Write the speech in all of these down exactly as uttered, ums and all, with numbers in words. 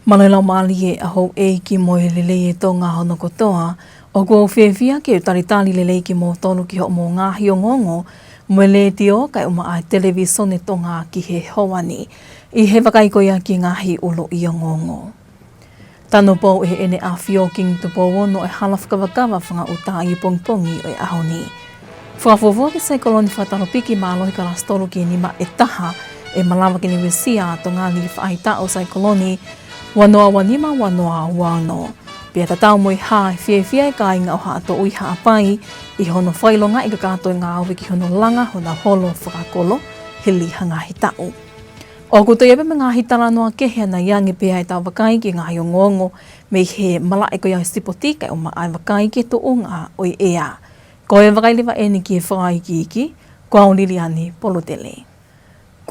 Mālō e laumālie ʻa houʻeiki mo e lelei ʻa Tonga hono kotoa. ʻOku ou fiefia ke u talitali lelei kimoutolu ki hoʻomou ngaahi ongoongo mei he letiō kae ʻumaʻā e Televisone Tonga ki he houa ni. ʻI he vakai ko ia ki he ngaahi ʻuluʻi ongoongo. Tanupou ʻe Heʻene ʻAfio Kingi Tupou Ono e Hala Fakavakava Fangaʻuta ʻi he pongipongi ʻo e ʻaho ni. Fakafuofua ki he saikolone fakataropiki mālohi kalasi tolu ki he nima ʻe taha, ʻe malava ke ne uesia ʻa Tonga ni ʻi he faʻahitaʻu saikolone ua noa ua nima ua noa ua ono. Pea tatau mo e hā, ʻe fiefia e kāinga ʻo Haʻatoʻu ʻi Haʻapai ʻi hono fakaʻilongaʻi kakato e ngāue ki hono langa honau holo fakakolo hili ha ngaahi taʻu. ʻOku toe ʻi ai pē mo e ngaahi talanoa kehe ʻanai ange pea ʻe tau vakai ki he ngaahi ongoongo mei he malaʻe ko ia ʻo e sipoti kae ʻumaʻā e vakai ki he tuʻunga ʻo e ʻea. Ko e vakai leva eni ki he fakaikiiki, ko au Liliani Polutele.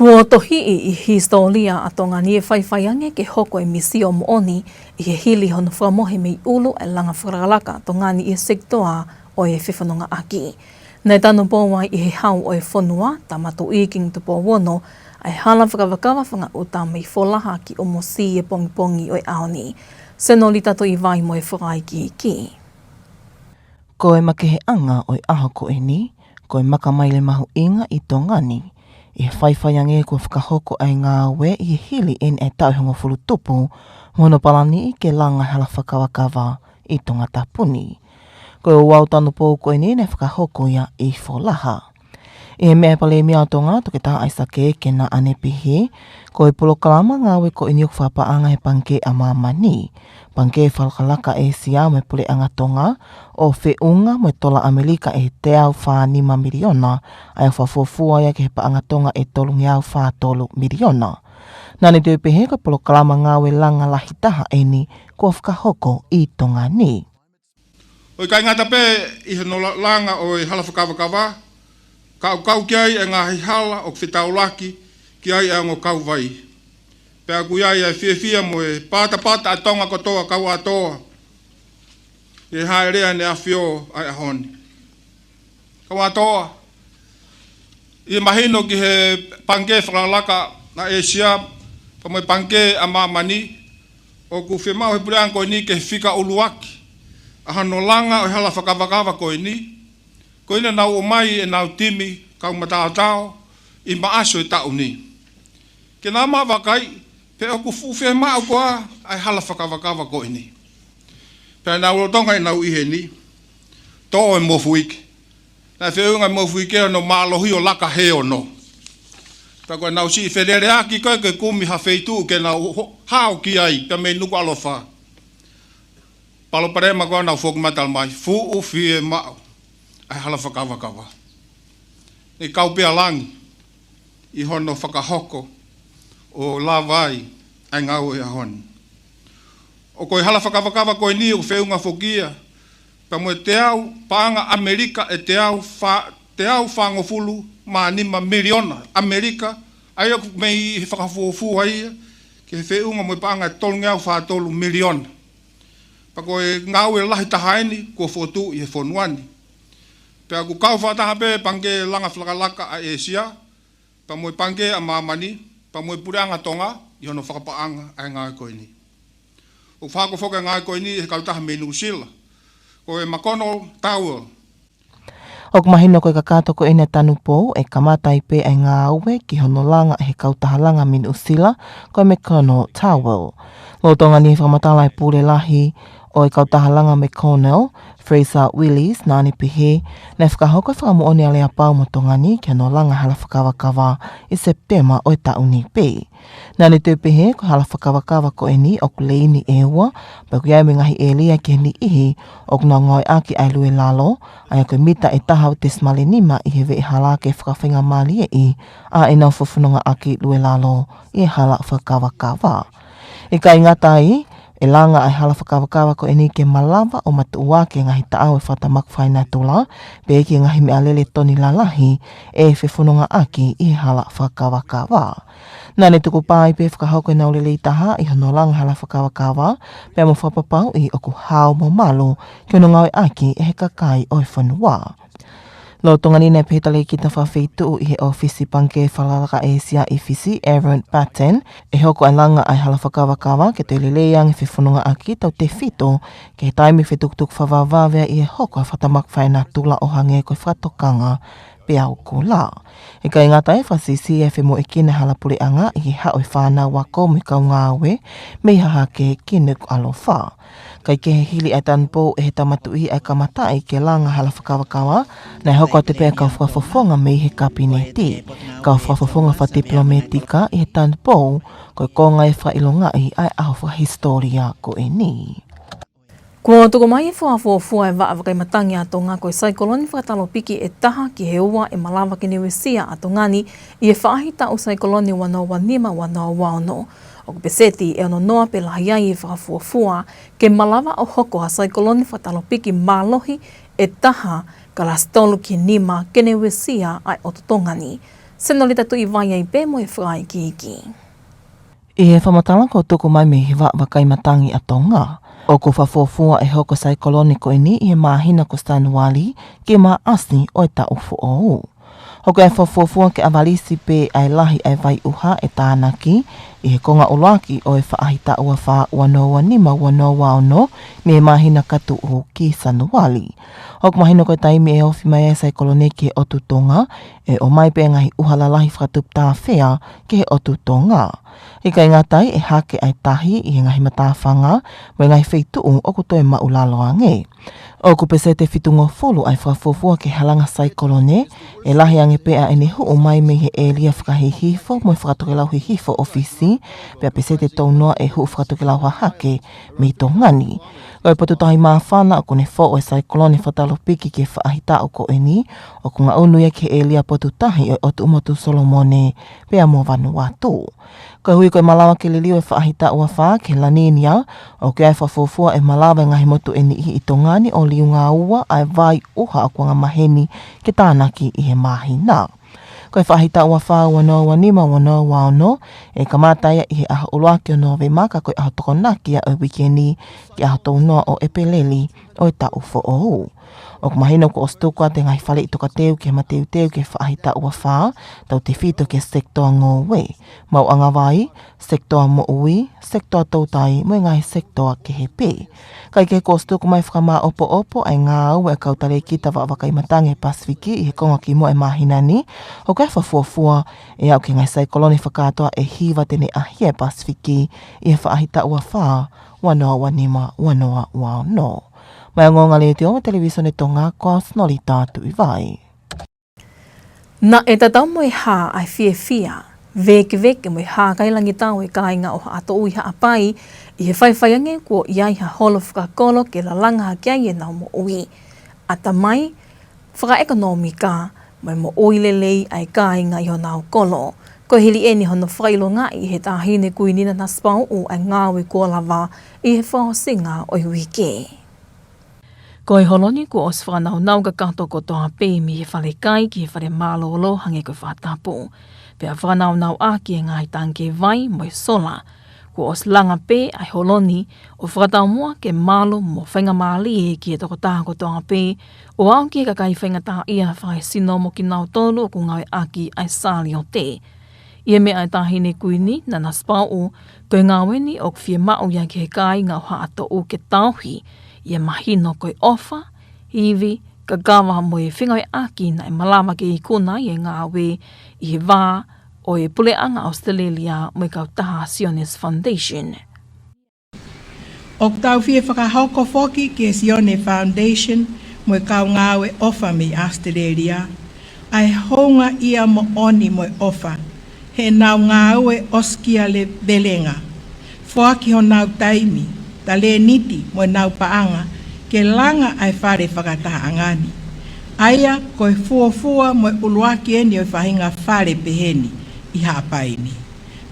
Kuo tohiʻi ʻi he hisitōlia ʻa Tonga ni e faifai ange ke hoko e misio moʻoni ʻi he hili hono fakamohe mei ʻulu e langa fakalakalaka ʻa Tonga ni ʻi he sekitoa ʻo e fefonongaʻaki. Naʻe tanupou ai ʻi he Hau ʻo e Fonua, Tama Tuʻi Kingi Tupou Ono, ʻa e Hala Fakavakava Fangaʻuta mei Folaha ki ʻOmosī ʻi he pongipongi ʻo e ʻaho ni. Senolita Tuʻivai mo e fakaikiiki. Ko e makeheʻanga ʻo e ʻaho ko eni, ko e makamaile mahuʻinga ʻi Tonga ni, ʻi he faifai ange kuo fakahoko ʻa e ngāue ʻi he hili eni ʻa e taʻu ʻe hongofulu tupu, mo hono palani ke langa e hala fakavakava ʻi Tongatapu ni. Ko e ouau tanupou ko eni naʻe fakahoko ia ʻi Folaha. ʻI he meʻa ʻa e Palēmia ʻo Tonga, Toketā ʻAisake Kena, naʻa ne pehē, ko e polokalama ngāue ko eni ʻoku fakapaʻanga ʻe he Pangikē ʻa Māmani, Pangikē Fakalakalaka ʻa ʻĒsia mo e Puleʻanga Tonga, ʻo feʻunga mo e tola ʻAmelika ʻe teau fā nima miliona, ʻa ia ʻoku fakafuofua ia ki he paʻanga Tonga ʻe tolungeau fā tolu miliona. Naʻa ne toe pehē ko e polokalama ngāue langa lahi taha eni kuo fakahoko ʻi Tonga ni. ʻOku ʻikai ngata pē ʻi hono la-, langa ʻo e hala fakavakava, ka ʻoku kau ki ai e ngaahi hala ʻoku fetaulaki ki ai e ongo kauvai. Pea ʻoku ʻi ai e fiefia mo e patapata ʻa Tonga kotoa, kau ʻa Toa, ʻi he hāʻele ʻa ʻEne ʻAfio ʻa e ʻaho ni. Kau ʻa Toa, ʻi he mahino ki he Pangikē Fakalakalaka ʻa ʻĒsia, pea mo e Pangikē ʻa Māmani, ʻoku fiemaʻu ʻe he puleʻanga ko eni ke fika ʻuluaki ʻa hono langa ʻo e hala fakavakava ko eni. Ko ia naʻa nau ʻomai ʻenau timi kau mataotao ʻi Maʻasi ʻo e taʻu ni. Ke nau maʻu vakai pe ʻoku fuʻu fiemaʻu koā ʻa e hala fakavakava ko eni. Pea naʻa nau lolotonga ʻenau ʻi heni, tō e mofuike. Naʻe feʻunga e mofuike ʻo ne mālohi ʻo laka he ono. Pea ko ʻenau siʻi feleleʻaki ko ē ke kumi ha feituʻu ke nau ho-, hao ki ai, pea mei Nukuʻalofa. Palopalema ko ē naʻa nau foki matala mai, fuʻu fiemaʻu ʻa e hala fakavakava. Ne kau pē ʻa langi ʻi hono fakahoko ʻo lava ai ʻa e ngāue ʻo e ʻaho ni. ʻOku ko e hala fakavakava ko eni ʻoku feʻunga foki ia pea mo e teau paʻanga ʻAmelika ʻe teau fā, teau fāngofulu mā nima miliona ʻAmelika, ʻa ia ʻoku mei he fakafuofua ia ki he feʻunga mo e paʻanga ʻe tolungeau fā tolu miliona. Pea ko e ngāue lahi taha eni kuo fokotuʻu ʻi he fonua ni. Pea ʻoku kau fakataha pē Pangikē Langa Fakalakalaka ʻa ʻĒsia, pea mo e Pangikē ʻa Māmani, pea mo e Puleʻanga Tonga ʻi hono fakapaʻanga ʻa e ngāue ko eni. ʻOku fakahoko foki e ngāue ko eni ʻe he kautaha mei Nuʻusila, ko e McConnell Towell. ʻOku mahino ko e kakato ko eni ʻa e tanupou ʻe kamata ai pē ʻa e ngāue ki hono langa ʻe he kautaha langa mei Nuʻusila, ko e McConnell Towell. Lolotonga ni ʻi he fakamatala ʻa e pule lahi ʻo e kautaha langa McConnell, Fraser Willies, naʻa ne pehē naʻe fakahoko e fakamoʻoni aleapau mo Tonga ni ki hono langa hala fakavakava ʻi Sepitema ʻo e taʻu ni pē. Naʻa ne toe pehē ko e hala fakavakava ko eni ʻoku leini ʻe ua, pea ʻoku ʻi ai mo e ngaahi ʻēlia ki he niʻihi ʻoku nau ngāueʻaki ʻa e luelalo, ʻa ia ko e mita ʻe taha ua tesimale nima ʻi he veʻehala ke fakafaingamālieʻi ʻa ʻenau fefonongaʻaki luelalo ʻi he hala fakavakava. ʻIkai ngata ai, ʻe langa ʻa e hala fakavakava ko eni ke malava ʻo matuʻuaki e ngaahi taʻau ʻo e fakatamaki fakaenatula, pea ki he ngaahi meʻalele toni lalahi ʻe fefonongaʻaki ʻi he hala fakavakava. Naʻa ne tukupā ai pē fakahoko ʻenau lelei taha ʻi hono langa hala fakavakava, pea mo fakapapauʻi ʻoku hao mo malu ki hono ngāueʻaki ʻe he kakai ʻo e fonua. Lolotonga ni naʻe pehē ʻe he talēkita fakafeituʻu ʻi he ʻōfisi Pangikē Fakalakalaka ʻĒsia ʻi Fisi, Aaron Patton, ʻe hoko ʻa e langa ʻa e hala fakakavakava ke toe lelei ange fefonongaʻaki tautefito ki he taimi fetukutuku fakavavevave ʻi he hoko ʻa e fakatamaki fakaenatula ʻo hangē ko e fakatokanga peau kula. ʻIkai ngata ai, fakasiʻisiʻi e femoʻuekina e hala puleʻanga ʻi he haʻu e fānau ako mo e kau ngāue mei Hahake ki Nukuʻalofa. Kae kehe, hili ʻa e tanupou ʻe he Tama Tuʻi ʻa e kamataʻi ke langa hala fakakavakava, naʻe hoko atu pē ʻa e kau fakafofonga mei he Kapineti, kau fakafofonga fakatipilometika ʻi he tanupou, ko e konga ia ʻe fakaʻilongaʻi ʻa e ʻaho fakahisitōlia ko eni. Kuo tuku mai e fakafuofua ʻa e Vaʻa Vakai Matangi ʻa Tonga ko e saikolone fakatalopiki ʻe taha ki he ua ʻe malava ke ne uesia ʻa Tonga ni ʻi he faʻahitaʻu saikolone ua noa ua nima ua noa ua ono. ʻOku peseti ʻe ono noa pē lahi ai e fakafuofua ke malava ʻo hoko ha saikolone fakatalopiki mālohi ʻe taha kalasi tolu ki he nima ke ne uesia ʻa e ʻotu Tonga ni. Senolita Tuʻivai ai pē mo e fakaikiiki. ʻI he fakamatala kuo tuku mai mei he Vaʻa Vakai Matangi ʻa Tonga, ʻoku fakafuofua ʻe hoko e saikolone ko eni ʻi he māhina ko Sānuali ki Maʻasi ʻo e taʻu foʻou. ʻOku ʻi ai e fakafuofua ke ʻavalisi pē ʻa e lahi ʻa e vai ʻuha ʻe tānaki ʻi he konga ʻuluaki ʻo e faʻahitaʻu ua fā, ua noa ua nima, ua noa ua ono, mei he māhina ka tuʻu ki Sānuali. ʻOku mahino ko e taimi ʻe ofi mai ai e saikolone ki he ʻotu Tonga, ʻe ʻomai pē ngaahi ʻuha lalahi fakatupu tāfea ki he ʻotu Tonga. ʻIkai ngata ai, ʻe hake ʻa e tahi ʻi he ngaahi matāfanga mo e ngaahi feituʻu ʻoku toe maʻulalo ange. ʻOku peseti ʻe fitungofulu ʻa e fakafuofua ki he langa saikolone, ʻe lahi ange pē ʻa ʻene huʻu mai mei he ʻēlia fakahihifo mo e fakatokelau hihifo ʻo Fisi, pea peseti ʻe tolu noa ʻe huʻu fakatokelau hahake mei Tonga ni. Ko e potu tahi māfana ʻoku ne foʻu e saikolone fakatalopiki ki he faʻahitaʻu ko eni, ʻoku ngaʻunu ia ki he ʻēlia potu tahi ʻo e ʻotu motu Solomone pea mo Vanuatu. Koeʻuhi ko e malava ke liliu e faʻahitaʻu ua fā ki he La Niña, ʻoku ʻi ai e fakafuofua ʻe malava e ngaahi motu ʻe niʻihi ʻi Tonga ni ʻo liunga ua ʻa e vai ʻuha ʻoku angamaheni ke tānaki ʻi he māhina. Ko e faʻahitaʻu ua fā, ua noa ua nima, ua noa ua ono, ʻe kamata ia ʻi he ʻaho ʻuluaki ʻo Nōvema, ka ko e ʻaho Tokonaki ia ʻo e uike ni ki he ʻaho tolu noa ʻo ʻEpeleli ʻo e taʻu foʻou. ʻOku mahino kuo ʻosi tuku atu e ngaahi faleʻi tokateu ki he mateuteu ki he faʻahitaʻu ua fā, tautefito ki he sekitoa ngoue, maʻuʻanga vai, sekitoa moʻui, sekitoa toutai, mo e ngaahi sekitoa kehe pē. Kae kehe, kuo ʻosi tuku mai fakamāʻopoʻopo ʻa e ngāue ʻa e kau talēkita Vaʻa Vakai Matangi ʻa e Pasifiki ʻi he konga kimuʻa ʻo e māhina ni, ʻoku ʻi ai e fakafuofua ʻe aʻu ki he ngaahi saikolone fakakātoa ʻe hiva te ne ʻahia e Pasifiki ʻi he faʻahitaʻu ua fā, ua noa ua nima, ua noa ua ono. Mei he Ongoongo Letiō mo e Televisone Tonga, ko au Senolita Tuʻivai. Naʻe tatau mo e hā ʻa e fiefia, vēkeveke mo e hākailangitau ʻa e kāinga ʻo Haʻatoʻu ʻi Haʻapai, ʻi he faifai ange kuo ʻi ai ha holo fakakolo ke lalanga hake ai ʻenau moʻui, ʻatamai, fakaʻekonōmika, mo e moʻui lelei ʻa e kāinga ʻi honau kolo. Ko e hili eni hono fakaʻilongaʻi ʻe he Taʻahine Kuini Nanasipauʻu ʻa e ngāue kuo lava ʻi he fakaʻosinga ʻo e uike. Ko e holo ni kuo ʻosi fakanaunau kakato kotoa pē mei he falekai ki he fale mālōlō hangē ko e fakatapu. Pea fakanaunauʻaki e ngaahi tangikē vai mo e sola. Kuo ʻosi langa pē ʻa e holo ni ʻo fakataumuʻa ke malu mo faingamālie ki he tokotaha kotoa pē, ʻo aʻu ki he kakai faingataʻaʻia fakaesino mo kinautolu ʻoku ngāueʻaki ʻa e saliote. ʻI he meʻa ʻa e Taʻahine Kuini Nanasipauʻu, ko e ngāue ni ʻoku fiemaʻu ia ki he kāinga ʻo Haʻatoʻu ke tauhi, ʻi he mahino ko e ʻofa, ivi, kakava mo e fengāueʻaki naʻe malava ke ikuna ai e ngāue ʻi he vā ʻo e Puleʻanga ʻAositelēlia mo e kautaha Zionist Foundation. ʻOku tau fie fakahoko foki ki he Zionist Foundation mo e kau ngāue ʻofa mei ʻAositelēlia ʻa e houngaʻia moʻoni mo e ʻofa heʻenau ngāue ʻosikiavelenga, foaki honau taimi, talēniti mo ʻenau paʻanga ke langa ʻa e fale fakatahaʻanga ni, ʻa ia ko e fuofua mo e ʻuluaki eni ʻo e faʻahinga fale pehē ni ʻi Haʻapai ni.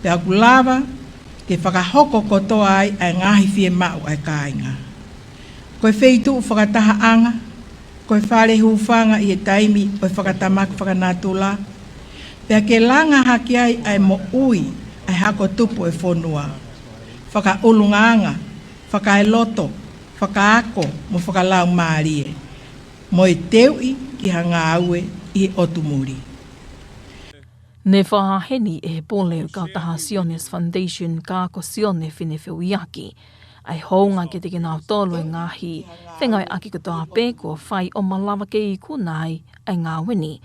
Pea ʻoku lava ke fakahoko kotoa ai ʻa e ngaahi fiemaʻu ʻa e kāinga. Ko e feituʻu fakatahaʻanga, ko e fale hūfanga ʻi he taimi ʻo e fakatamaki fakanatula, pea ke langa hake ai ʻa e moʻui ʻa e hako tupu ʻo e fonua, fakaʻulungaanga, fakaeloto, fakaako mo fakalaumālie. mo e teuʻi ki ha ngāue ʻi he ʻotu muli. Ne fakahā heni ʻe he pule ʻo e kautaha Zionist Foundation, Kako Sione Finefeuiaki, ʻa e hounga kiate kinautolu e ngaahi fengāueʻaki kotoa pē kuo fai ʻo malava ke ikuna ai ʻa e ngāue ni.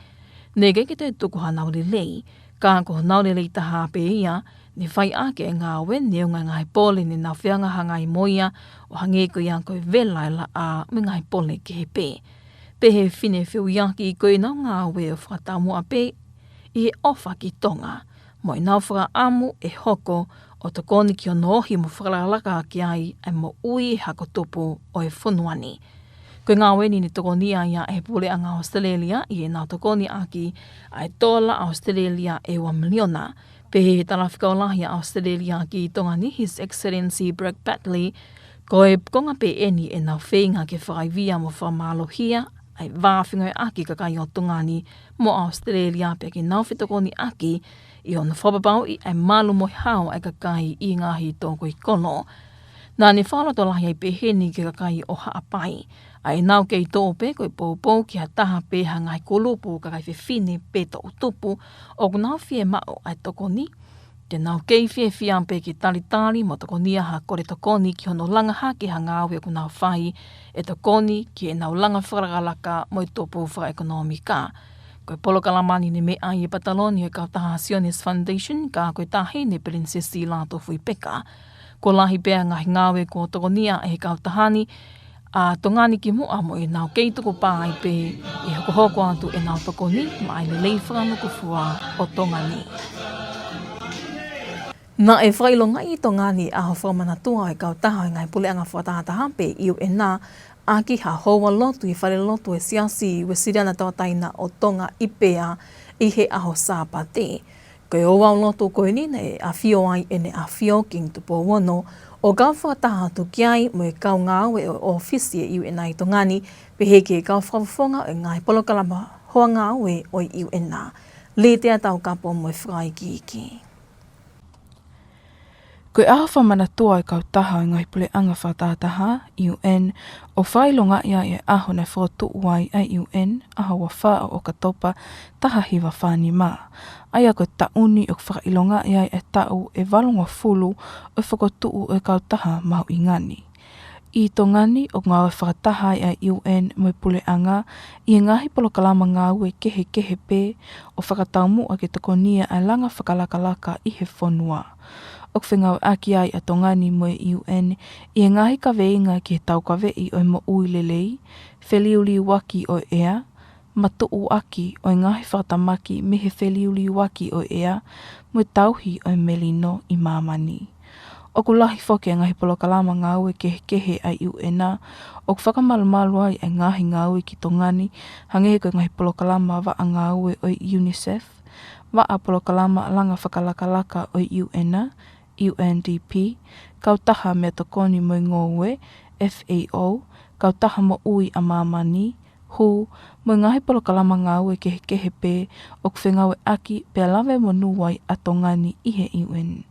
Ne ʻikai ke toe tuku hanau lelei, ka ko honau lelei taha pē ia, ne fai ʻaki e ngāue neongo e ngaahi pole ne nau fehangahangai mo ia, ʻo hangē ko ia ko e vela e laʻā mo e ngaahi pole kehe pē. Pehē ʻe Finefeuiaki ko ʻenau ngāue ʻo fakataumuʻa pē ʻi he ʻofa ki Tonga, mo ʻenau fakaʻamu ʻe hoko ʻo tokoni ki hono ohi mo fakalakalaka ki ai ʻa e moʻui ʻa e hako tupu ʻo e fonua ni. Ko e ngāue ni ne tokoni ai ʻe he puleʻanga ʻAositelēlia ʻi heʻenau tokoni ʻaki ʻa e tola ʻAositelēlia ʻe ua miliona. Pehē ʻe he Talafekau Lahi ʻa ʻAositelēlia ki Tonga ni, His Excellency Bragg Batley, ko e konga pē ʻeni ʻenau feinga ke fakaivia mo fakamālohia ʻa e vā fengāueʻaki kakai ʻo Tonga ni mo ʻAositelēlia, pea ke nau fetokoniʻaki ʻi hono fakapapauʻi ʻa e malu mo e hao ʻa e kakai ʻi he ngaahi tokoi kolo. Naʻa ne fakalotolahi ai pē heni ki he kakai ʻo Haʻapai, ʻa ʻenau kei toʻo pē ko e poupou ki ha taha pe ha ngaahi kulupu kakai fefine pe toʻutupu ʻoku nau fiemaʻu ʻa e tokoni, te nau kei fiefia pē ke talitali mo tokonia ha kole tokoni ki hono langa hake ha ngāue ʻoku nau fai ʻe tokoni ki heʻenau langa fakalakalaka mo e tupu fakaʻekonōmika. Ko e polokalama ni ne meʻa ai e pataloni ʻo e kautaha Zionist Foundation, ka ko e taʻahine Pilinisesi Lātūfuipeka. Kuo lahi pē ʻa e ngaahi ngāue kuo tokonia ʻe he kautaha ni ʻa Tonga ni kimuʻa, mo ʻenau kei tukupā ai pē ʻe hokohoko atu ʻenau tokoni maʻa e lelei fakanukufua ʻo Tonga ni. Naʻe fakaʻilongaʻi ʻi Tonga ni ʻa e ʻaho fakamanatua ʻo e kautaha ʻo e ngaahi puleʻanga fakatahataha pe U N ʻaki ha houa lotu ʻi he falelotu ʻo e Siasi Uēsiliana Tauʻatāina ʻo Tonga ʻi Pea ʻi he ʻaho Sāpate. Ko e ouau lotu ko eni naʻe ʻafio ai ʻEne ʻAfio Kingi Tupou Ono ʻo kau fakataha atu ki ai mo e kau ngāue ʻo e ʻōfisi ʻo e U N ʻi Tonga ni, pehē ki he kau fakafofonga ʻo e ngaahi polokalama hoa ngāue ʻo e U N. Litea Taukapo mo e fakaikiiki. Ko e ʻaho fakamanatua ʻo e kautaha ʻo e ngaahi puleʻanga fakatahataha, U N, ʻo fakaʻilongaʻi ai e ʻaho naʻe fokotuʻu ai ʻa e U N, ʻaho ua fā ʻo ʻOkatopa, taha hiva fā nima. ʻA ia ko e taʻu ni ʻoku fakaʻilongaʻi ai e taʻu ʻe valungofulu ʻo e fokotuʻu ʻo e kautaha mahuʻinga ni. ʻI Tonga ni ʻoku ngāue fakataha ai ʻa e U N mo e puleʻanga ʻi he ngaahi polokalama ngāue kehekehe pē ʻo fakataumuʻa ke tokonia ʻa e langa fakalakalaka ʻi he fonua. ʻOku fengāueʻaki ai ʻa Tonga ni mo e U N ʻi he ngaahi kaveinga ki he taukaveʻi ʻo e moʻui lelei, feliuliuaki ʻo e ʻea, matuʻuaki ʻo e ngaahi fakatamaki mei he feliuliuaki ʻo e ʻea, mo e tauhi ʻo e melino ʻi māmani. ʻOku lahi foki e ngaahi polokalama ngāue kehekehe ʻa e U N ʻoku fakamalumalu ai e ngaahi ngāue ki Tonga ni, hangē ko e ngaahi polokalama vaʻa ngāue ʻo e UNICEF, vaʻa polokalama langa fakalakalaka ʻo e U N, U N D P, Kautaha Meʻatokoni mo e Ngoue, F A O, Kautaha Moʻui ʻa Māmani, who, mo e ngaahi polokalama ngāue kehekehe pē ʻoku fengāueʻaki pea lave monū ai ʻa Tonga ni ʻi he U N.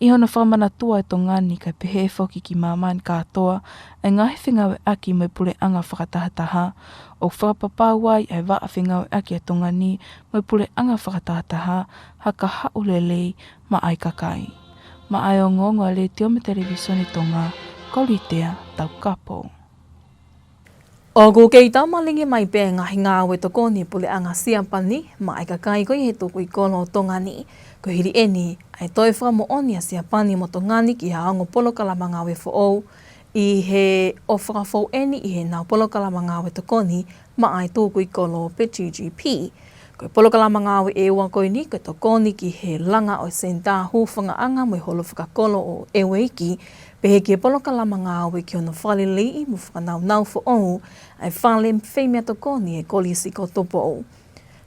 ʻI hono fakamanatua e Tonga ni kae pehē foki ki māmani kātoa ʻa e ngaahi fengāueʻaki mo e puleʻanga fakatahataha, ʻoku fakapapau ai ʻa e vaʻa fengāueʻaki ʻa Tonga ni mo e puleʻanga fakatahataha ha kahaʻu lelei maʻa e kakai. Maʻa e ongoongo ʻa e Letiō mo e Televīsone Tonga, ko Litea Taukapo. ʻOku kei taumalingi mai pē ngaahi ngāue tokoni puleʻanga Siapani maʻa e kakai ko ia he tukui kolo ʻo Tonga ni. Ko e hili eni ʻa e toe fakamoʻoni ʻa Siapani mo Tonga ni ki ha ongo polokalama ngāue foʻou, ʻi he ʻoku fakafou eni ʻi heʻenau polokalama ngāue tokoni maʻa e tukui kolo pe G G P. Ko e polokalama ngāue ʻe ua ko eni, ko e tokoni ki he langa ʻo e Senitā Hūfangaʻanga mo e Holo Fakakolo ʻo ʻEueiki, pehē ki he polokalama ngāue ki hono fakaleleiʻi mo fakanaunau foʻou ʻa e fale feimeʻatokoni ʻa e Kolisi ko Tupou.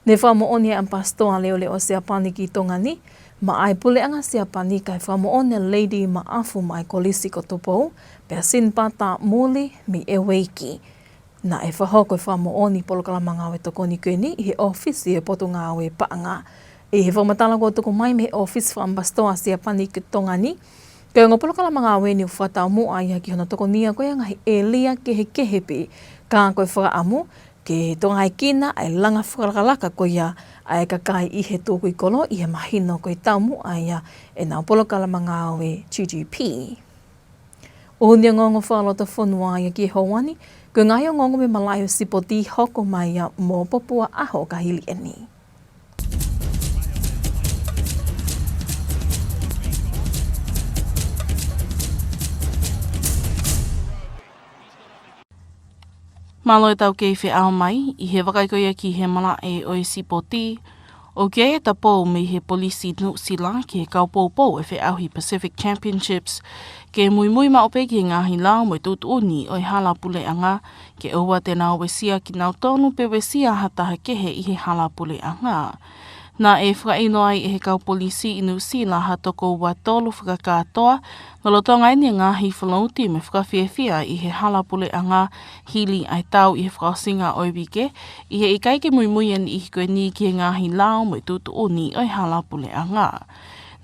Ne fakamoʻoni ʻa e ʻAmipasitoa Leʻoleʻo ʻo Siapani ki Tonga ni maʻa e puleʻanga Siapani, kae fakamoʻoni ʻa Lady Maʻafu maʻa e Kolisi ko Tupou, pea Sinipata Muli mei ʻEueiki. Naʻe fakahoko e fakamoʻoni polokalama ngāue tokoni ko eni ʻi he ʻōfisi ʻo e Potungāue Paʻanga. ʻI he fakamatala kuo tuku mai mei he ʻōfisi fakaʻamipasitoa Siapani ki Tonga ni, ko e ongo polokalama ngāue ni ʻoku fakataumuʻa ia ki hono tokonia ko ia e ngaahi ʻēlia kehekehe pē Ka ko e fakaʻamu ke tokangaekina ʻa e langa fakalakalaka ko ia ʻa e kakai ʻi he tukui kolo ʻi he mahino ko e taumuʻa ia ʻenau polokalama ngāue G G P. ʻUhi ongoongo fakalotofonua ia ki he ʻaho ni, ko e ngaahi ongoongo mei he malaʻe ʻo e sipoti hoko mai ia mo Popua ʻAho ka hili eni. Mālō e tau kei feʻao mai, ʻi he vakai ko ia ki he malaʻe ʻo e sipoti, ʻoku ʻi ai e tapou mei he polisi Nuʻusila ki he kau poupou ʻo e feʻauhi Pacific Championships, ke muimui maʻu pē ki he ngaahi lao mo e tuʻutuʻuni ʻo e hala puleʻanga, ke ʻoua te nau uesia kinautolu pe uesia ha taha kehe ʻi he hala puleʻanga. Naʻe fakaʻilo ai ʻe he kau polisi ʻi Nuʻusila ha toko ua tolu fakakātoa, lolotonga ʻeni e ngaahi float mo e fakafiefia ʻi he hala puleʻanga hili ʻa e tau ʻi he fakaʻosinga ʻo e uike, ʻi he ʻikai ke muimui e niʻihi ko eni ki he ngaahi lao mo e tuʻutuʻuni ʻo e hala puleʻanga.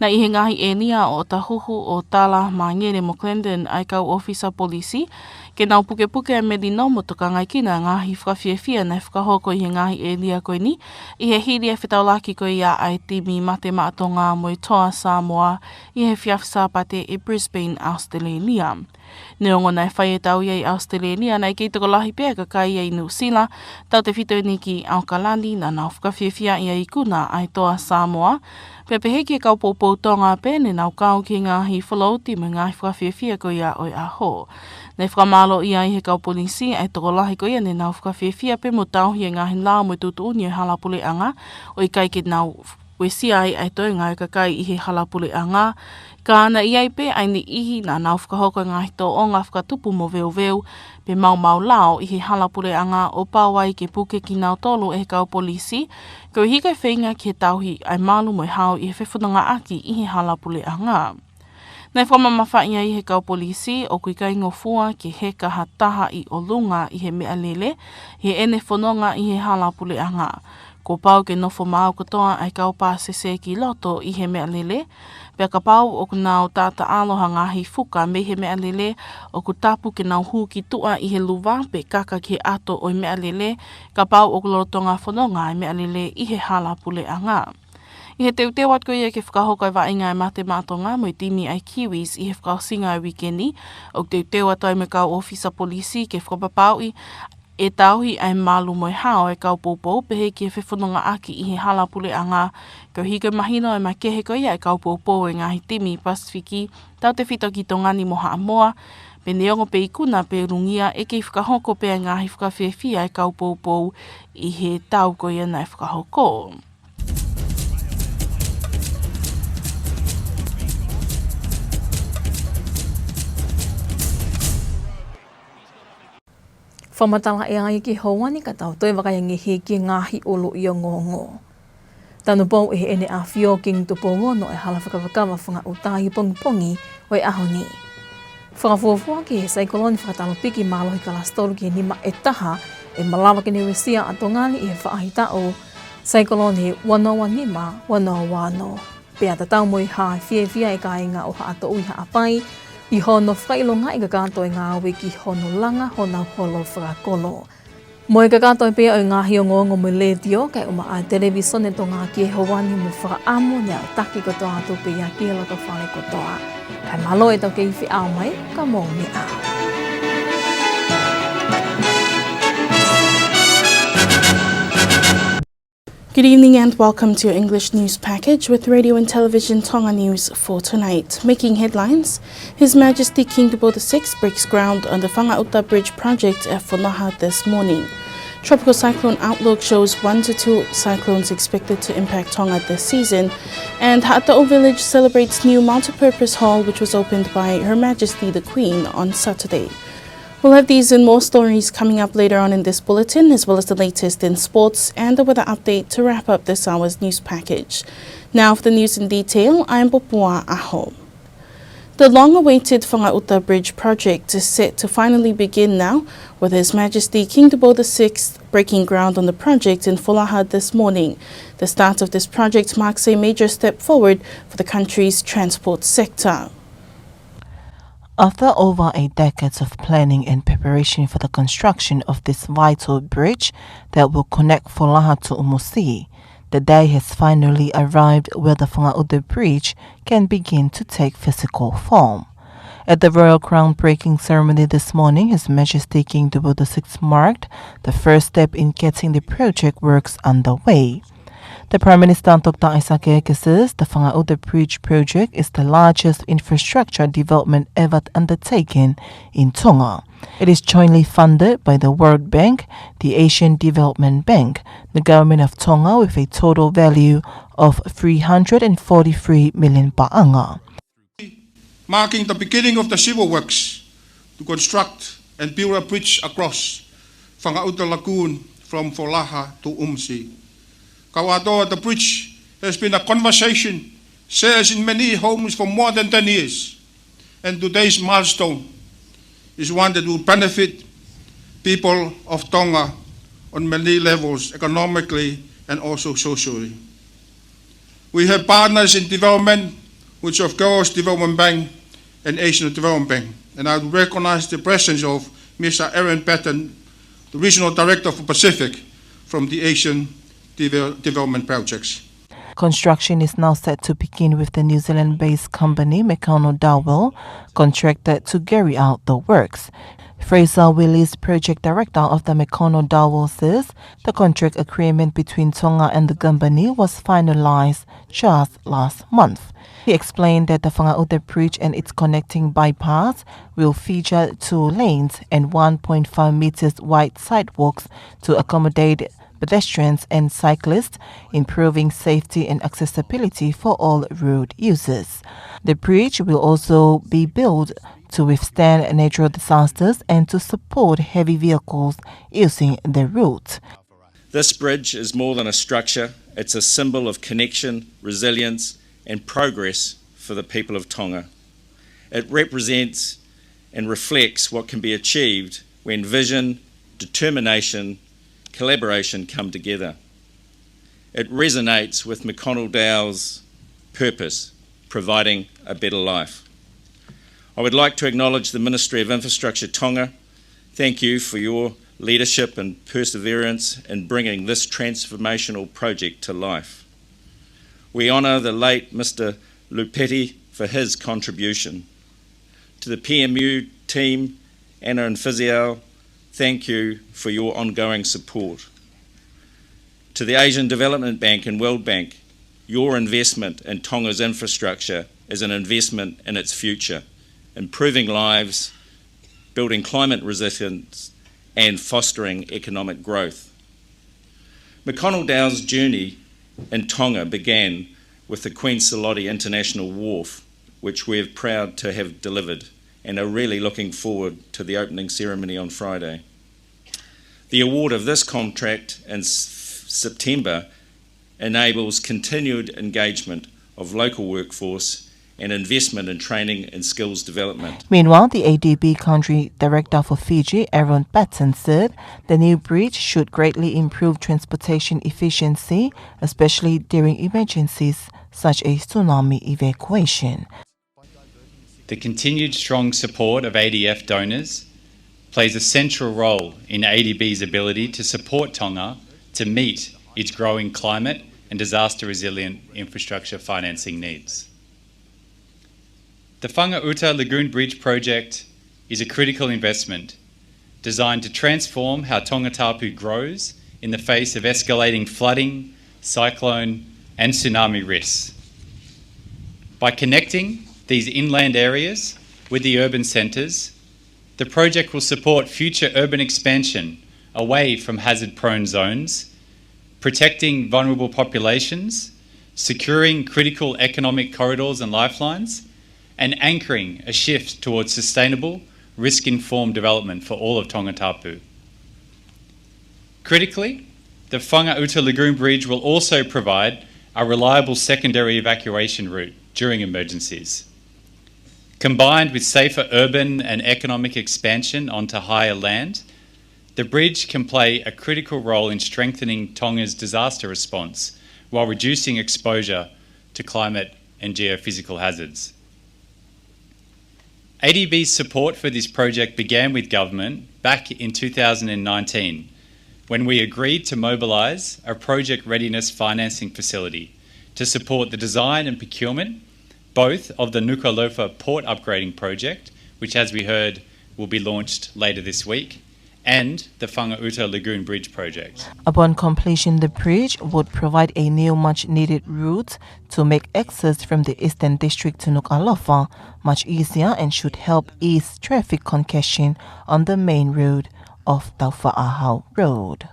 Naʻe ʻi he ngaahi ʻēlia ʻo Ōtāhuhu, ʻo Tala, Māngere mo Clandon ʻa e kau ʻōfisa polisi, ke nau pukepuke ʻa e melino mo tokangaekina e ngaahi fakafiefia naʻe fakahoko ʻi he ngaahi ʻēlia ko eni, ʻi he hili e fetaulaki ko ia ʻa e timi Mate Maʻa Tonga mo e Toa Samoa ʻi he efiafi Sāpate ʻi Brisbane, ʻAositelēlia. Neongo naʻe fai e tau ia ʻi ʻAositelēlia, naʻe kei tokolahi pē ʻa e kakai ia ʻi Nuʻusila, tautefito ʻeni ki ʻAokalani, naʻa nau fakafiefia ʻi he ikuna ʻa e Toa Samoa, pea pehē ki he kau poupou Tonga pē ne nau kau ki he ngaahi float mo e ngaahi fakafiefia ko ia ʻo e ʻaho. Naʻe fakamālōʻia ai ʻe he kau polisi ʻa e tokolahi ko ia ne nau fakafiefia pea mo tauhi e ngaahi lao mo e tuʻutuʻuni ʻo e hala puleʻanga, ʻo ʻikai ke nau uesia ai ʻa e toenga ʻo e kakai ʻi he hala puleʻanga, ka naʻe ʻi ai pē ʻa e niʻihi naʻa nau fakahoko e ngaahi tōʻonga fakatupu moveuveu pe maumau lao ʻi he hala puleʻanga, ʻo pau ai ke puke kinautolu ʻe he kau polisi, koeʻuhi ko e feinga ki he tauhi ʻa e malu mo e hao ʻi he fefonongaʻaki ʻi he hala puleʻanga. Naʻe fakamamafaʻi ai ʻe he kau polisi ʻoku ʻikai ngofua ke heka ha taha ʻi ʻolunga ʻi he meʻalele ʻi heʻene fononga ʻi he hala puleʻanga. Kuo pau ke nofo maau kotoa ʻa e kau pāsese ki loto ʻi he meʻalele, pea kapau ʻoku nau taʻataʻalo ha ngaahi fuka mei he meʻalele, ʻoku tapu ke nau hū ki tuʻa ʻi he luva pe kaka ki he ʻato ʻo e meʻalele, kapau ʻoku lolotonga fononga ʻa e meʻalele ʻi he hala puleʻanga. ʻI he teuteu atu ko ia ke fakahoko e vaʻinga ʻa e Mate Maʻa Tonga mo e timi ʻa e Kiwis ʻi he fakaʻosinga ʻo e uike ni, ʻoku teuteu atu ai mo e kau ʻōfisa polisi ke fakapapauʻi ʻe tauhi ʻa e malu mo e hao ʻa e kau poupou pehē ki he fefonongaʻaki ʻi he hala puleʻanga, koeʻuhi ko e mahino ʻe makehe ko ia ʻa e kau poupou ʻo e ngaahi timi Pasifiki, tautefito ki Tonga ni mo Haʻamoa, pea neongo pe ikuna pe ulungia, ʻe kei fakahoko pē ʻa e ngaahi fakafiefia ʻa e kau poupou ʻi he tau ko ia naʻe fakahoko. Fakamatala ʻea ia ki he ʻaho ni, ka tau toe vakai angé ki he ngaahi ʻuluʻi ongoongo. Tanupou ʻe he ʻEne ʻAfio Kingi Tupou Ono ʻa e hala fakafakava Fangaʻuta ʻi he pongipongi ʻo e ʻaho ni. Fakafuofua ki he saikolone fakatalopiki mālohi kalasi tolu ki he nima ʻe taha ʻe malava ke ne uesia ʻa Tonga ni ʻi he faʻahitaʻu saikolone ua noa ua nima, ua noa ua ono. Pea tatau mo e hā e fiefia ʻa e kāinga ʻo Haʻatoʻu ʻi Haʻapai ʻi hono fakaʻilongaʻi kakato e ngāue ki hono langa honau holo fakakolo. Mo e kakato pē ʻo e ngaahi ongoongo mei he letiō kae ʻumaʻā e Televīsone Tonga ki he ʻaho ni, mo e fakaʻamu ne aʻutaki kotoa atu pē ia ki he loto fale kotoa. Kae mālō e tau kei feʻao mai, ka mou meʻa ā. Good evening and welcome to your English news package with Radio and Television Tonga News for tonight. Making headlines, His Majesty King Tupou the sixth breaks ground on the Fangaʻuta Bridge project at Fonaha this morning. Tropical cyclone outlook shows one to two cyclones expected to impact Tonga this season. And Haʻatoʻu Village celebrates new multipurpose hall, which was opened by Her Majesty the Queen on Saturday. We'll have these and more stories coming up later on in this bulletin, as well as the latest in sports and the weather update to wrap up this hour's news package. Now for the news in detail, I'm Popua ʻAho. The long-awaited Fangaʻuta Bridge project is set to finally begin now, with His Majesty King Tupou the sixth breaking ground on the project in Fonaha this morning. The start of this project marks a major step forward for the country's transport sector. After over a decade of planning and preparation for the construction of this vital bridge that will connect Folaha to Umusi, the day has finally arrived where the Fangaʻuta Bridge can begin to take physical form. At the royal groundbreaking ceremony this morning, His Majesty King Tupou the sixth marked the first step in getting the project works underway. The Prime Minister, Doctor Isaac Eke, says the Fangaʻuta Bridge project is the largest infrastructure development ever undertaken in Tonga. It is jointly funded by the World Bank, the Asian Development Bank, the Government of Tonga, with a total value of three hundred and forty-three million paʻanga. Marking the beginning of the civil works to construct and build a bridge across Fangaʻuta Lagoon from Folaha to Umusi. Kau atoa, the bridge has been a conversation shared in many homes for more than ten years, and today's milestone is one that will benefit people of Tonga on many levels, economically and also socially. We have partners in development, which of course Development Bank and Asian Development Bank. And I would recognize the presence of Mister Aaron Patton, the Regional Director for Pacific from the Asian Devel-, Development Projects. Construction is now set to begin with the New Zealand-based company McConnell Dowell contracted to carry out the works. Fraser Willis, project director of the McConnell Dowell, says the contract agreement between Tonga and the company was finalized just last month. He explained that the Fangaʻuta Bridge and its connecting bypass will feature two lanes and one point five meters wide sidewalks to accommodate pedestrians and cyclists, improving safety and accessibility for all road users. The bridge will also be built to withstand natural disasters and to support heavy vehicles using the route. This bridge is more than a structure, it's a symbol of connection, resilience, and progress for the people of Tonga. It represents and reflects what can be achieved when vision, determination, collaboration come together. It resonates with McConnell Dowell's purpose, providing a better life. I would like to acknowledge the Ministry of Infrastructure Tonga. Thank you for your leadership and perseverance in bringing this transformational project to life. We honour the late Mister Lupeti for his contribution. To the P M U team, Anna and Fiziel, thank you for your ongoing support. To the Asian Development Bank and World Bank, your investment in Tonga's infrastructure is an investment in its future, improving lives, building climate resilience, and fostering economic growth. McConnell Dowell's journey in Tonga began with the Queen Sir Lote International Wharf, which we're proud to have delivered and are really looking forward to the opening ceremony on Friday. The award of this contract in S-, September enables continued engagement of local workforce and investment in training and skills development. Meanwhile, the A D B country director for Fiji, Aaron Patton, said the new bridge should greatly improve transportation efficiency, especially during emergencies such as tsunami evacuation. The continued strong support of A D F donors plays a central role in A D B's ability to support Tonga to meet its growing climate and disaster resilient infrastructure financing needs. The Fangaʻuta Lagoon Bridge project is a critical investment designed to transform how Tongatapu grows in the face of escalating flooding, cyclone, and tsunami risks. By connecting these inland areas with the urban centres, the project will support future urban expansion away from hazard-prone zones, protecting vulnerable populations, securing critical economic corridors and lifelines, and anchoring a shift towards sustainable, risk-informed development for all of Tongatapu. Critically, the Fangaʻuta Lagoon Bridge will also provide a reliable secondary evacuation route during emergencies. Combined with safer urban and economic expansion onto higher land, the bridge can play a critical role in strengthening Tonga's disaster response while reducing exposure to climate and geophysical hazards. A D B's support for this project began with government back in two thousand and nineteen, when we agreed to mobilise a project readiness financing facility to support the design and procurement both of the Nuku'alofa port upgrading project, which, as we heard, will be launched later this week, and the Whanga'uta Lagoon Bridge project. Upon completion, the bridge would provide a new much-needed route to make access from the Eastern District to Nuku'alofa much easier and should help ease traffic congestion on the main road of Taufa'ahau Road.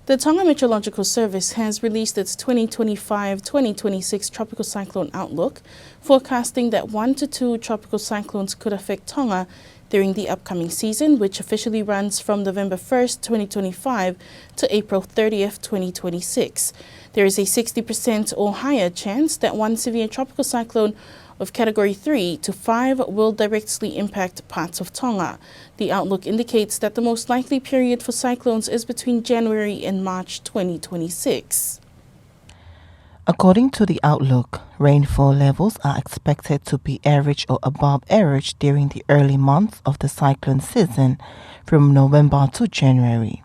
The Tonga Meteorological Service has released its twenty twenty-five twenty twenty-six tropical cyclone outlook, forecasting that one to two tropical cyclones could affect Tonga during the upcoming season, which officially runs from November first, twenty twenty-five to April thirtieth, twenty twenty-six. There is a sixty percent or higher chance that one severe tropical cyclone of category three to five will directly impact parts of Tonga. The outlook indicates that the most likely period for cyclones is between January and March twenty twenty-six. According to the outlook, rainfall levels are expected to be average or above average during the early months of the cyclone season, from November to January.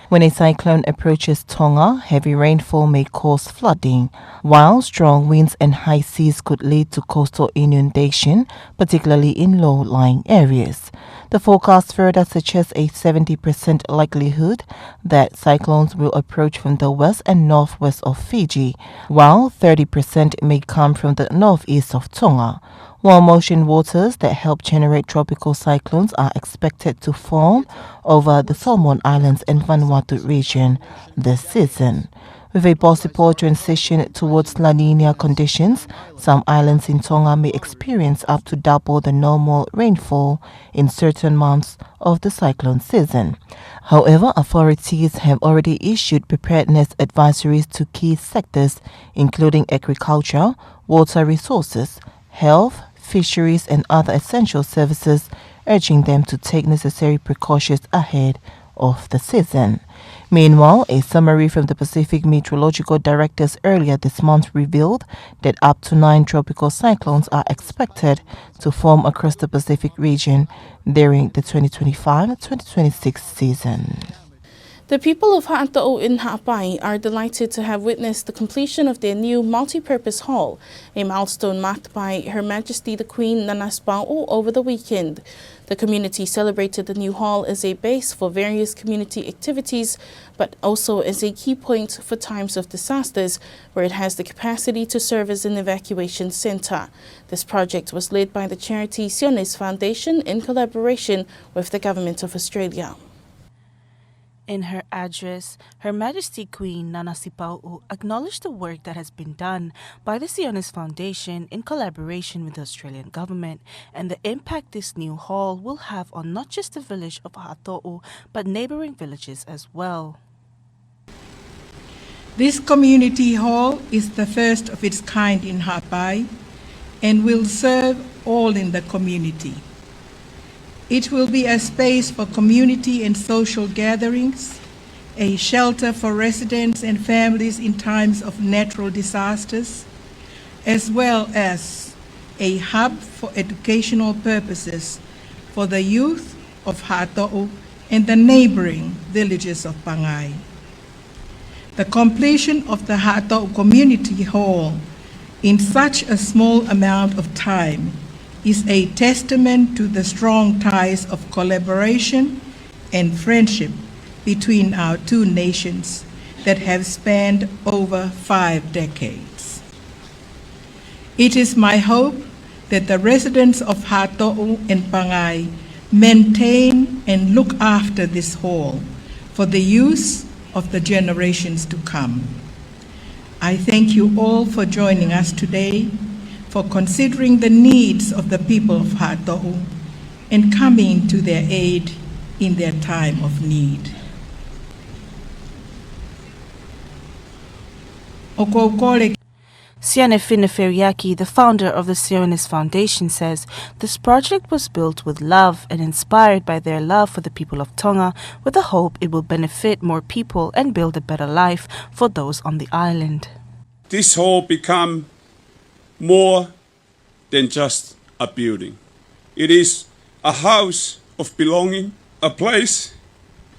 When a cyclone approaches Tonga, heavy rainfall may cause flooding, while strong winds and high seas could lead to coastal inundation, particularly in low-lying areas. The forecast further suggests a seventy percent likelihood that cyclones will approach from the west and northwest of Fiji, while thirty percent may come from the northeast of Tonga. Warm ocean waters that help generate tropical cyclones are expected to form over the Solomon Islands and Vanuatu region this season. With a possible transition towards La Nina conditions, some islands in Tonga may experience up to double the normal rainfall in certain months of the cyclone season. However, authorities have already issued preparedness advisories to key sectors, including agriculture, water resources, health, fisheries, and other essential services, urging them to take necessary precautions ahead of the season. Meanwhile, a summary from the Pacific Meteorological Directors earlier this month revealed that up to nine tropical cyclones are expected to form across the Pacific region during the twenty twenty-five twenty twenty-six season. The people of Haʻatoʻu in Haʻapai are delighted to have witnessed the completion of their new multi-purpose hall, a milestone marked by Her Majesty the Queen Nanasipauʻu over the weekend. The community celebrated the new hall as a base for various community activities, but also as a key point for times of disasters, where it has the capacity to serve as an evacuation centre. This project was led by the charity Sione's Foundation in collaboration with the Government of Australia. In her address, Her Majesty Queen Nanasipauʻu acknowledged the work that has been done by the Sione's Foundation in collaboration with the Australian government and the impact this new hall will have on not just the village of Haʻatoʻu, but neighbouring villages as well. This community hall is the first of its kind in Haʻapai and will serve all in the community. It will be a space for community and social gatherings, a shelter for residents and families in times of natural disasters, as well as a hub for educational purposes for the youth of Haʻatoʻu and the neighbouring villages of Pangai. The completion of the Haʻatoʻu Community Hall in such a small amount of time is a testament to the strong ties of collaboration and friendship between our two nations that have spanned over five decades. It is my hope that the residents of Haʻatoʻu and Pangai maintain and look after this hall for the use of the generations to come. I thank you all for joining us today, for considering the needs of the people of Haʻatoʻu and coming to their aid in their time of need. ʻOku ou kole Sione Fine Feriaki, the founder of the Sione's Foundation, says this project was built with love and inspired by their love for the people of Tonga, with the hope it will benefit more people and build a better life for those on the island. This hall become more than just a building. It is a house of belonging, a place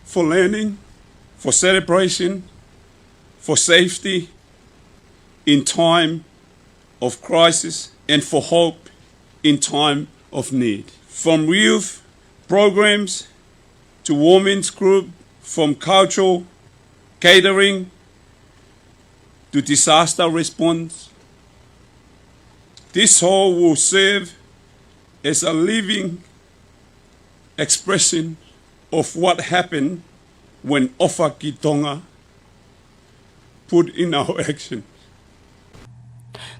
for learning, for celebration, for safety in time of crisis, and for hope in time of need. From youth programs to women's group, from cultural catering to disaster response, this hall will serve as a living expression of what happened when ʻOfa ki Tonga put in our action.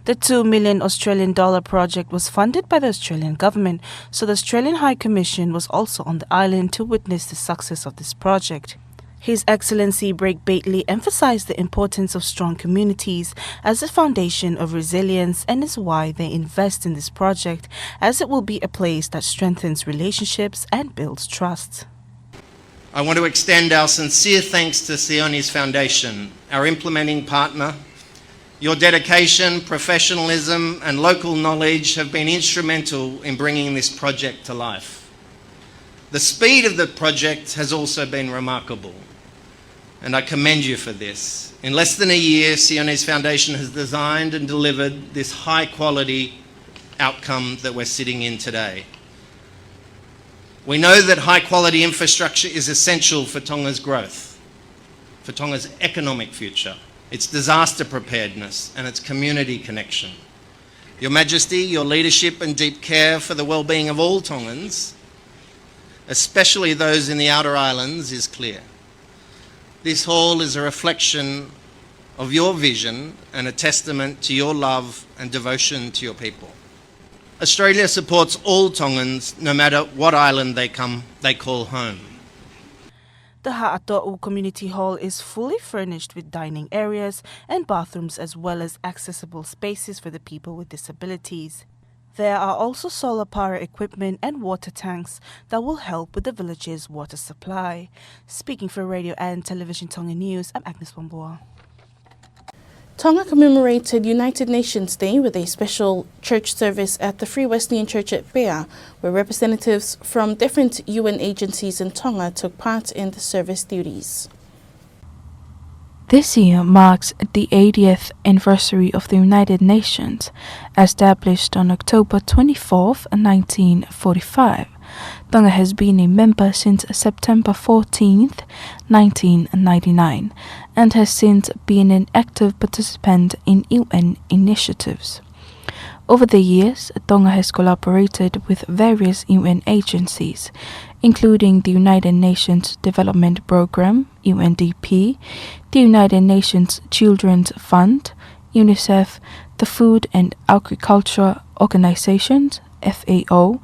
The two million Australian dollar project was funded by the Australian government, so the Australian High Commission was also on the island to witness the success of this project. His Excellency Bragg Baitley emphasized the importance of strong communities as a foundation of resilience, and is why they invest in this project, as it will be a place that strengthens relationships and builds trust. I want to extend our sincere thanks to Sione's Foundation, our implementing partner. Your dedication, professionalism, and local knowledge have been instrumental in bringing this project to life. The speed of the project has also been remarkable, and I commend you for this. In less than a year, Sione's Foundation has designed and delivered this high-quality outcome that we're sitting in today. We know that high-quality infrastructure is essential for Tonga's growth, for Tonga's economic future, its disaster preparedness, and its community connection. Your Majesty, your leadership and deep care for the well-being of all Tongans, especially those in the outer islands, is clear. This hall is a reflection of your vision and a testament to your love and devotion to your people. Australia supports all Tongans, no matter what island they come, they call home. The Haʻatoʻu Community Hall is fully furnished with dining areas and bathrooms, as well as accessible spaces for the people with disabilities. There are also solar power equipment and water tanks that will help with the village's water supply. Speaking for Radio and Television Tonga News, I'm Agnes Wambua. Tonga commemorated United Nations Day with a special church service at the Free Wesleyan Church at Bea, where representatives from different U N agencies in Tonga took part in the service duties. This year marks the eightieth anniversary of the United Nations, established on October twenty-fourth, nineteen forty-five. Tonga has been a member since September fourteenth, nineteen ninety-nine, and has since been an active participant in U N initiatives. Over the years, Tonga has collaborated with various U N agencies, including the United Nations Development Programme, U N D P, the United Nations Children's Fund, UNICEF, the Food and Agriculture Organization, F A O,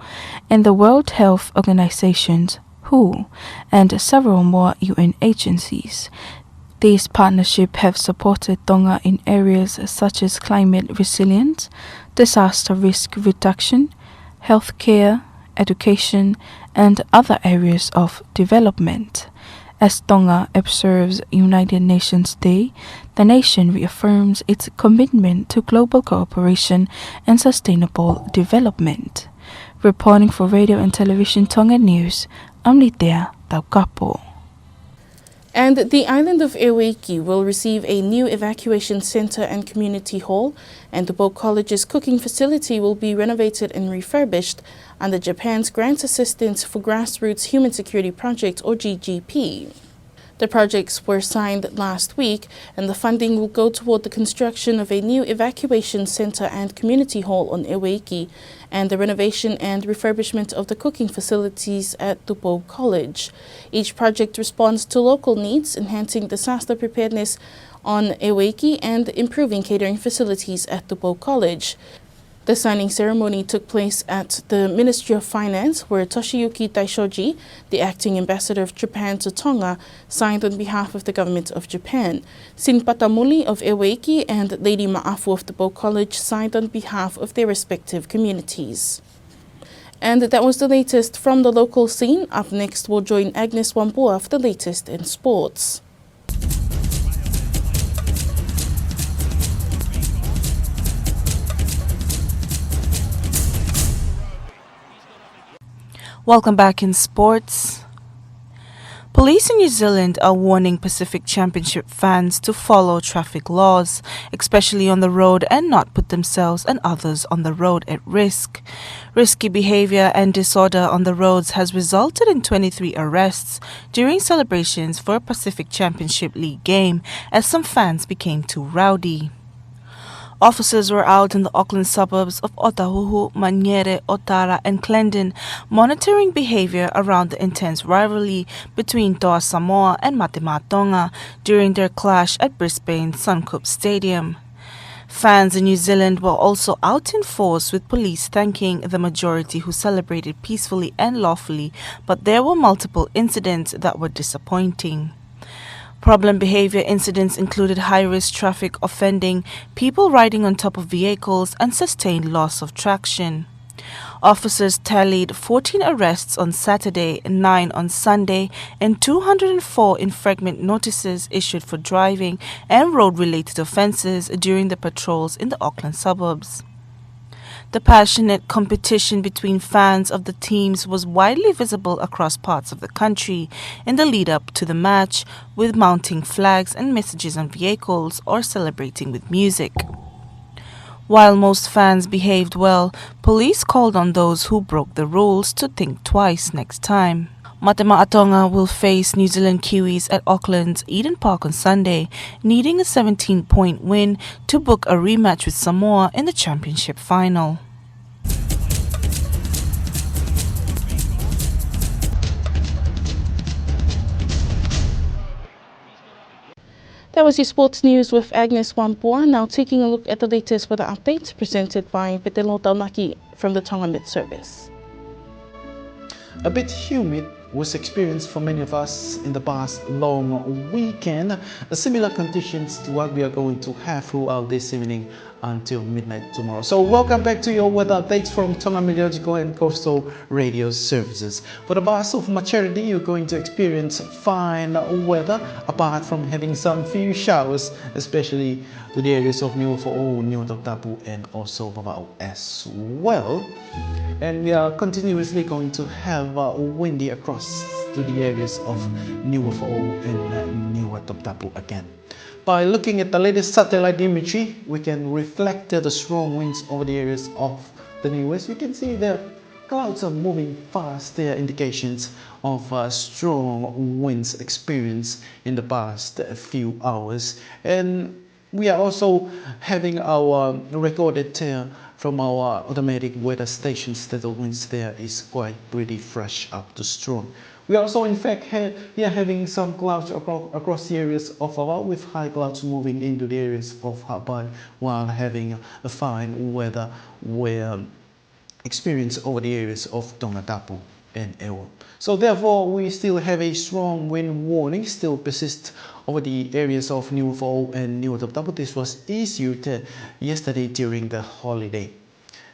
and the World Health Organization, W H O, and several more U N agencies. These partnerships have supported Tonga in areas such as climate resilience, disaster risk reduction, healthcare, education, and other areas of development. As Tonga observes United Nations Day, the nation reaffirms its commitment to global cooperation and sustainable development. Reporting for Radio and Television Tonga News, I'm Litea Taukapo. And the island of ʻEueiki will receive a new evacuation centre and community hall, and Tupou College's cooking facility will be renovated and refurbished under Japan's Grant Assistance for Grassroots Human Security Project, or G G P. The projects were signed last week, and the funding will go toward the construction of a new evacuation centre and community hall on ʻEueiki, and the renovation and refurbishment of the cooking facilities at Tupou College. Each project responds to local needs, enhancing disaster preparedness on ʻEueiki and improving catering facilities at Tupou College. The signing ceremony took place at the Ministry of Finance, where Toshiyuki Daishoji, the acting ambassador of Japan to Tonga, signed on behalf of the government of Japan. Sin Patamuli of ʻEueiki and Lady Maʻafu of Tupou College signed on behalf of their respective communities. And that was the latest from the local scene. Up next, we'll join Agnes Wambua for the latest in sports. Welcome back in sports. Police in New Zealand are warning Pacific Championship fans to follow traffic laws, especially on the road, and not put themselves and others on the road at risk. Risky behavior and disorder on the roads has resulted in twenty-three arrests during celebrations for a Pacific Championship League game as some fans became too rowdy. Officers were out in the Auckland suburbs of Otahuhu, Manurewa, Otara, and Clandon, monitoring behavior around the intense rivalry between Toa Samoa and Mate Maʻa Tonga during their clash at Brisbane's Suncorp Stadium. Fans in New Zealand were also out in force, with police thanking the majority who celebrated peacefully and lawfully, but there were multiple incidents that were disappointing. Problem behavior incidents included high-risk traffic offending, people riding on top of vehicles, and sustained loss of traction. Officers tallied fourteen arrests on Saturday, nine on Sunday, and two hundred and four infringement notices issued for driving and road-related offences during the patrols in the Auckland suburbs. The passionate competition between fans of the teams was widely visible across parts of the country in the lead-up to the match, with mounting flags and messages on vehicles or celebrating with music. While most fans behaved well, police called on those who broke the rules to think twice next time. Mate Maʻa Tonga will face New Zealand Kiwis at Auckland's Eden Park on Sunday, needing a seventeen-point win to book a rematch with Samoa in the championship final. That was your sports news with Agnes Wambua. Now taking a look at the latest weather updates presented by Vetelo Taunaki from the Tonga Met Service. A bit humid was experienced for many of us in the past long weekend. Similar conditions to what we are going to have throughout this evening until midnight tomorrow. So welcome back to your weather updates from Tonga Meteorological and Coastal Radio Services. For the vast of majority, you're going to experience fine weather, apart from having some few showers, especially to the areas of Niuafoʻou, Niuatoputapu, and also Vavaʻu as well. And we are continuously going to have, uh, windy across to the areas of Niuafoʻou and, uh, Niuatoputapu again. By looking at the latest satellite imagery, we can reflect the strong winds over the areas of the Niuas. You can see the clouds are moving fast. There are indications of, uh, strong winds experienced in the past few hours. And we are also having our recorded, uh, from our automatic weather stations that the winds there is quite pretty fresh up to strong. We are also, in fact, ha-, here having some clouds acro-, across the areas of Vavaʻu, with high clouds moving into the areas of Haʻapai, while having a fine weather where experienced over the areas of Tongatapu and ʻEua. So therefore, we still have a strong wind warning still persist over the areas of Niuafoʻou and Niuatoputapu. This was issued, uh, yesterday during the holiday.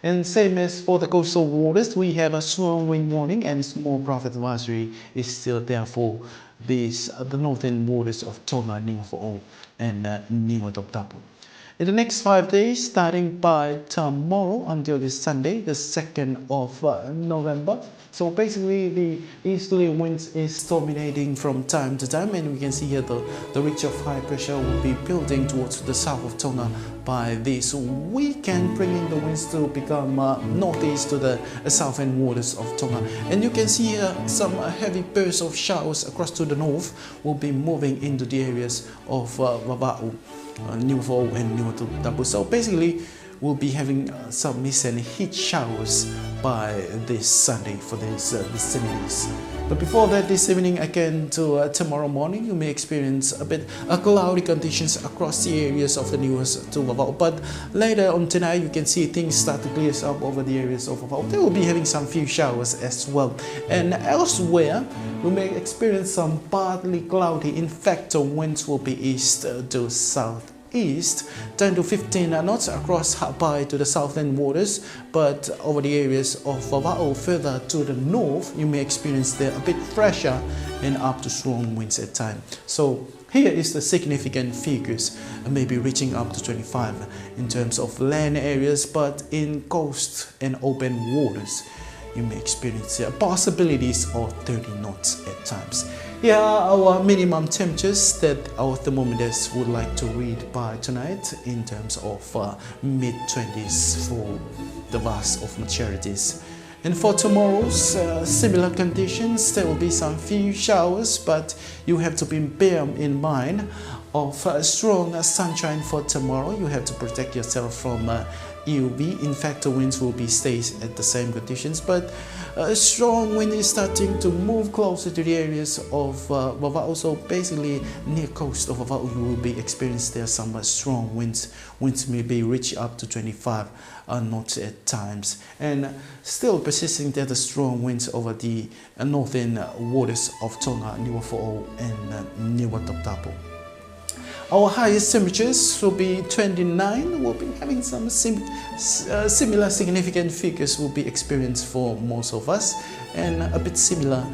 And same as for the coastal waters, we have a strong wind warning and small craft advisory is still there for these, uh, the northern waters of Tonga, Niuafoʻou, and, uh, Niuatoputapu. In the next five days, starting by tomorrow until this Sunday, the second of, uh, November, so basically, the easterly winds is dominating from time to time, and we can see here the, the ridge of high pressure will be building towards the south of Tonga by this weekend, bringing the winds to become, uh, northeast to the, uh, southern waters of Tonga. And you can see here some, uh, heavy bursts of showers across to the north will be moving into the areas of, uh, Vavaʻu, uh, Niuafoʻou and Niuatoputapu. So basically, we'll be having, uh, some mist and heat showers by this Sunday for these, uh, vicinities. But before that, this evening again to, uh, tomorrow morning, you may experience a bit, uh, cloudy conditions across the areas of the Niuas to Vavaʻu. But later on tonight, you can see things start to clear up over the areas of Vavaʻu. They will be having some few showers as well. And elsewhere, we may experience some partly cloudy. In fact, the winds will be east, uh, to south east, ten to fifteen knots across Haʻapai to the southern waters, but over the areas of Vavaʻu further to the north, you may experience there a bit fresher and up to strong winds at times. So here is the significant figures, uh, maybe reaching up to twenty-five in terms of land areas, but in coast and open waters, You may experience, uh, possibilities of thirty knots at times. Here are our minimum temperatures that our thermometers would like to read by tonight in terms of, uh, mid twenties for the vast of majorities. And for tomorrow's, uh, similar conditions, there will be some few showers, but you have to be bear in mind of, uh, strong, uh, sunshine for tomorrow. You have to protect yourself from, uh, U V. In fact, the winds will be stays at the same conditions, but, uh, strong wind is starting to move closer to the areas of, uh, Vavaʻu. So basically, near coast of Vavaʻu, you will be experiencing there some, uh, strong winds. Winds may be reach up to twenty-five, uh, knots at times, and still persisting there the strong winds over the, uh, northern, uh, waters of Tonga, Niua Foʻou and, uh, Niua Toputapu. Our highest temperatures will be twenty-nine. We'll be having some sim-, s-, uh, similar significant figures will be experienced for most of us, and a bit similar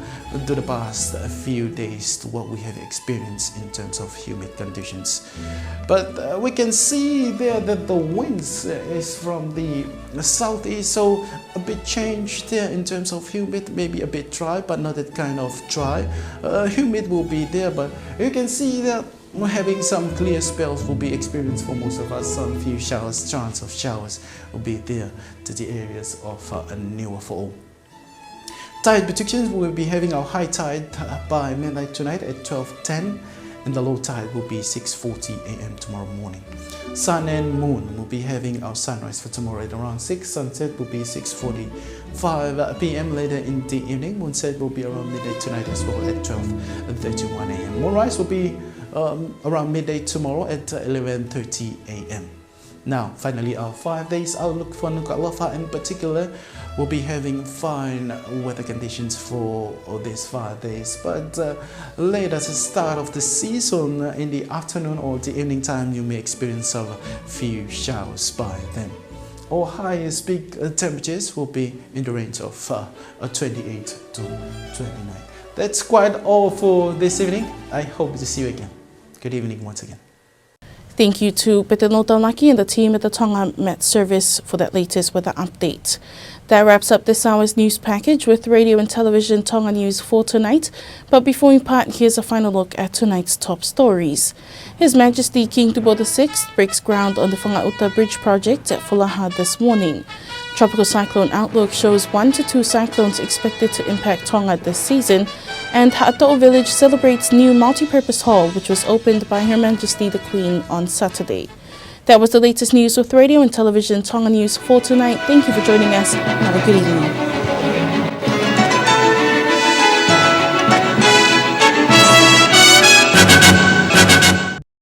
to the past few days to what we have experienced in terms of humid conditions. But, uh, we can see there that the winds, uh, is from the southeast, so a bit change there in terms of humid, maybe a bit dry, but not that kind of dry. Uh, humid will be there, but you can see that we're having some clear spells will be experienced for most of us. Some few showers, chance of showers will be there to the areas of, uh, Niua Foʻou. Tide predictions, we'll be having our high tide, uh, by midnight tonight at twelve ten, and the low tide will be six forty A M tomorrow morning. Sun and moon, we'll be having our sunrise for tomorrow at around six. Sunset will be six forty-five P M later in the evening. Moonset will be around midday tonight as well at twelve thirty-one A M. Moonrise will be, um, around midday tomorrow at eleven thirty A M. Now, finally, our five days outlook for Nukuʻalofa in particular. We'll be having fine weather conditions for these five days, but, uh, late as the start of the season, uh, in the afternoon or the evening time, you may experience a few showers by then. Our highest peak, uh, temperatures will be in the range of, uh, uh, twenty-eight to twenty-nine. That's quite all for this evening. I hope to see you again. Good evening once again. Thank you to Petenō Taunaki and the team at the Tonga Met Service for that latest weather update. That wraps up this hour's news package with Radio and Television Tonga News for tonight. But before we part, here's a final look at tonight's top stories. His Majesty King Tupou the sixth breaks ground on the Fangaʻuta Bridge project at Folaha this morning. Tropical cyclone outlook shows one to two cyclones expected to impact Tonga this season, and Haʻatoʻo Village celebrates new multi-purpose hall, which was opened by Her Majesty the Queen on Saturday. That was the latest news with Radio and Television Tonga News for tonight. Thank you for joining us. Have a good evening.